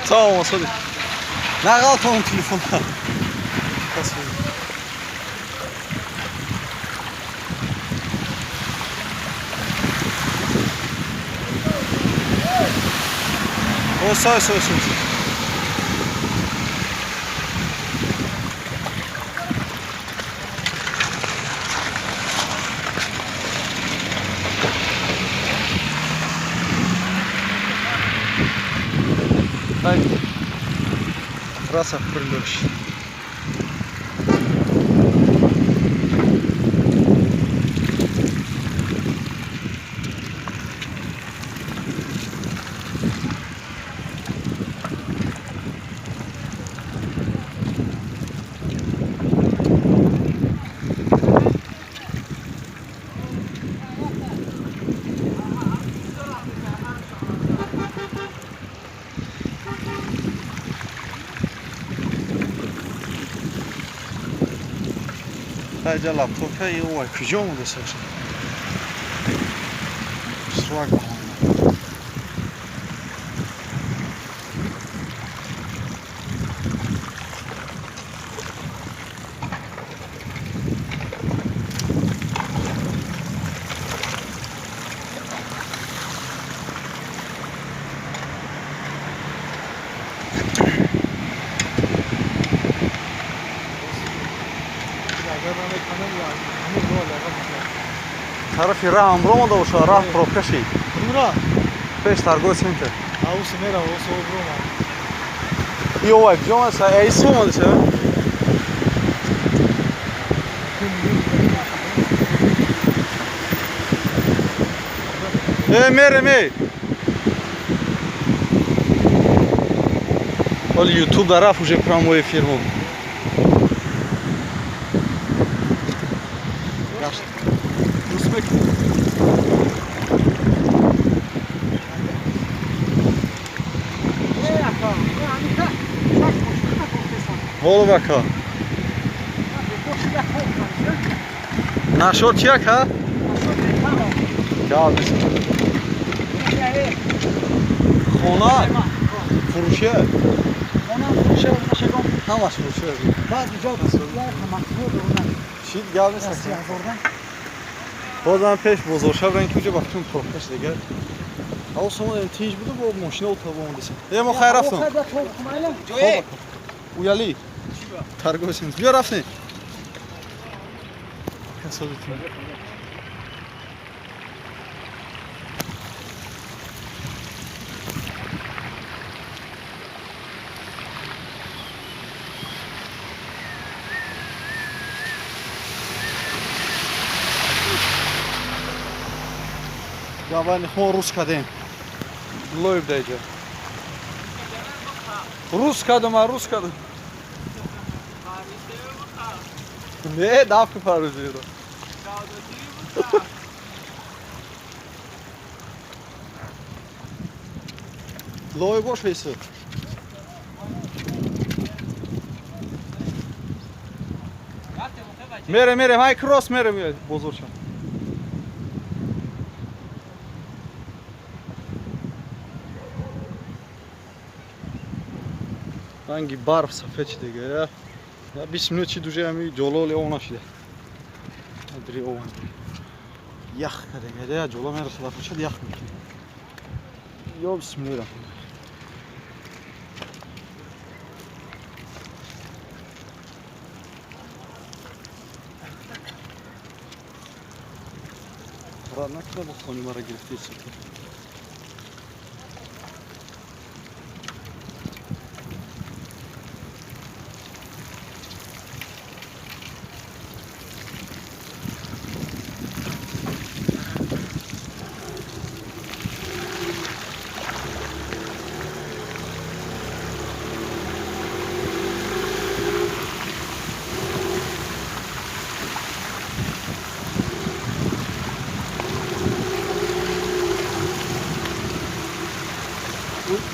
Салом, осоди. Нағалтон телефон. О, стой, стой, стой. Ай. Трасса прилёщ. Хайҷа лаптопа ой, куҷо омада саша? Шлагбаум. Тарафи раҳам ромада боша, раҳ пробка шид. Кура? Пеш торговый центр. Аус мера, ос оброма. Ё вай, куҷо омада? Эй, су омада ша? Э, мерем, эй. Ҳоли YouTube да рафт уже прямой эфир мо. Рус мекунем. Воло ака. Нашод чи ака? Гап. Хона фурӯше. Ҳамаш фурӯше. Чӣ гап нест. Бозам пеш бозорша бирем ки уҷа ба фикрам пробка шид дигар. Ҳаво сомон тинҷ буду бо мошина отоба омадасем. Э, мо хайр рафтем. Уяли. Торговый центр. Биё рафтем. Касодитон. Гавани мо рус кардем. Лоиб даҷа. Рус кардам, а рус кардам. Не, давка парузиро. Лой бош весы. Мере, мере, май кросс мере, бозорча. Ранги барф сафед шида. Я 20 минут чи дуже ами ҷоло лео нашида. Адри ован. Ях кадега, ҷоло мерасад, фуршад ях мекунад. Ё бисмиллоҳир. Рад накунад бо хони мара гирифтаи сито.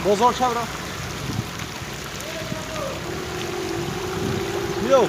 Бозор чабра. Йоу.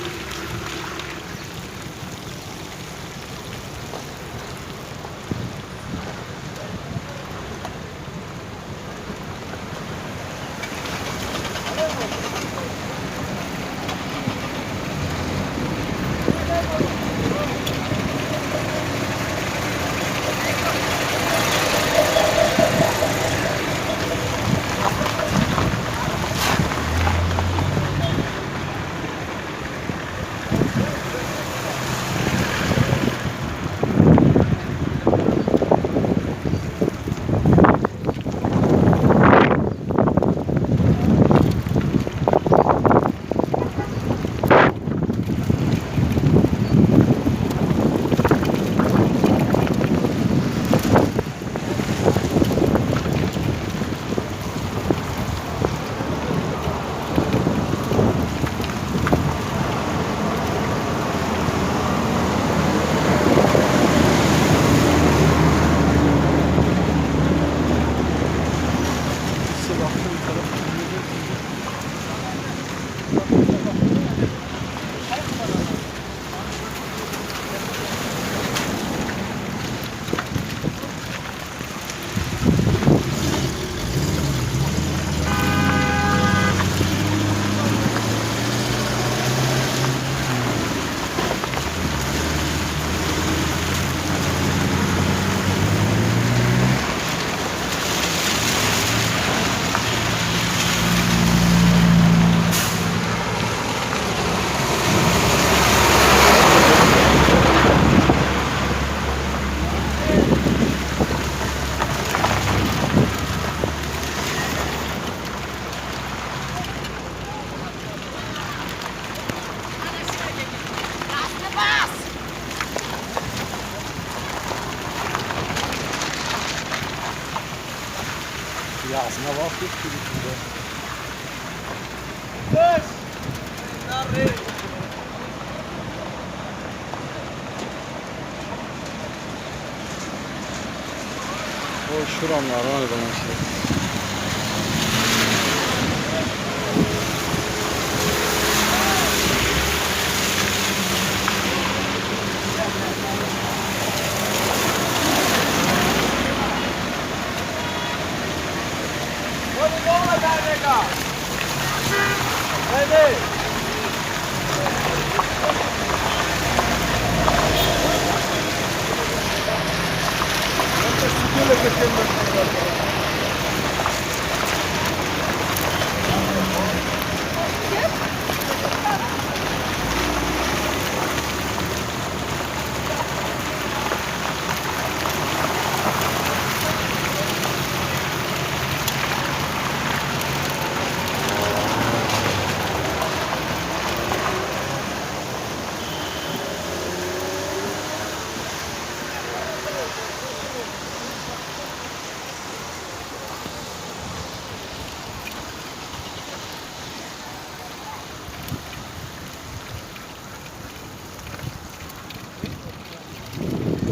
11 шуди. Ой, шурам нормально баланд шуда.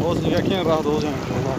Боз нигоҳ кин, раҳ дозем иншоалло.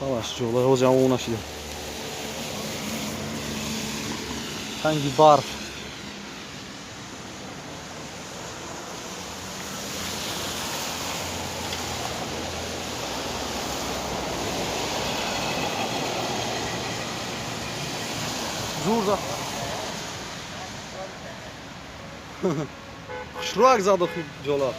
Балаш ҷола ҳозир ҳам нашида. Танги барф. Зур за. Хушрӯак зад охи ҷола.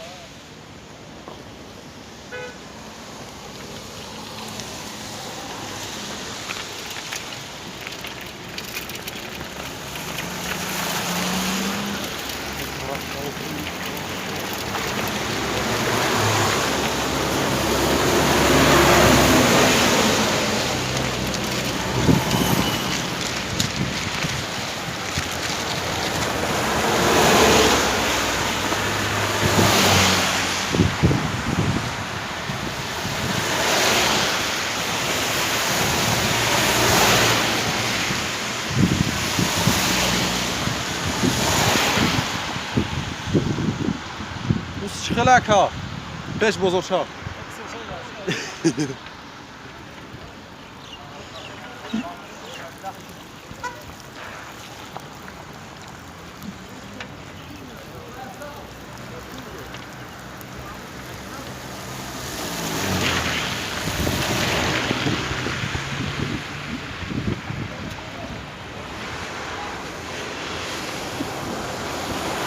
Чӣ хеле ака? Пеш бозорча.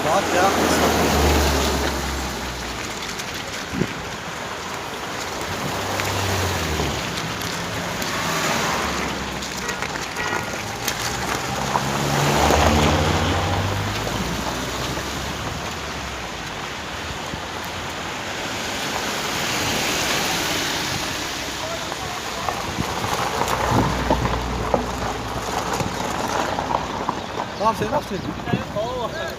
Bak ya. Рафтем, рафтем.